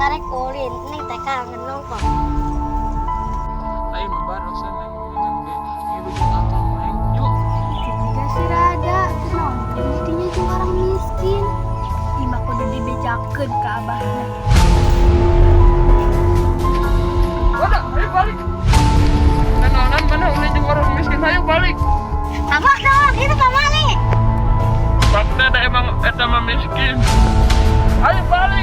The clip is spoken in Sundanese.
Karek ulin, Neng teh kangen nongkrong. Ayo barusan Neng ge ngilu jeung Akang, Neng. Yuk. Itu juga si Rada, kunaon jadinya jeung orang miskin. Imah kudu dibejakeun ka abahna. Udah, ayo balik. Nanaonan mana ulin jeung orang miskin, ayo balik. Abah dong, itu pamali. Fakta da emang eta mah miskin. Ayo balik.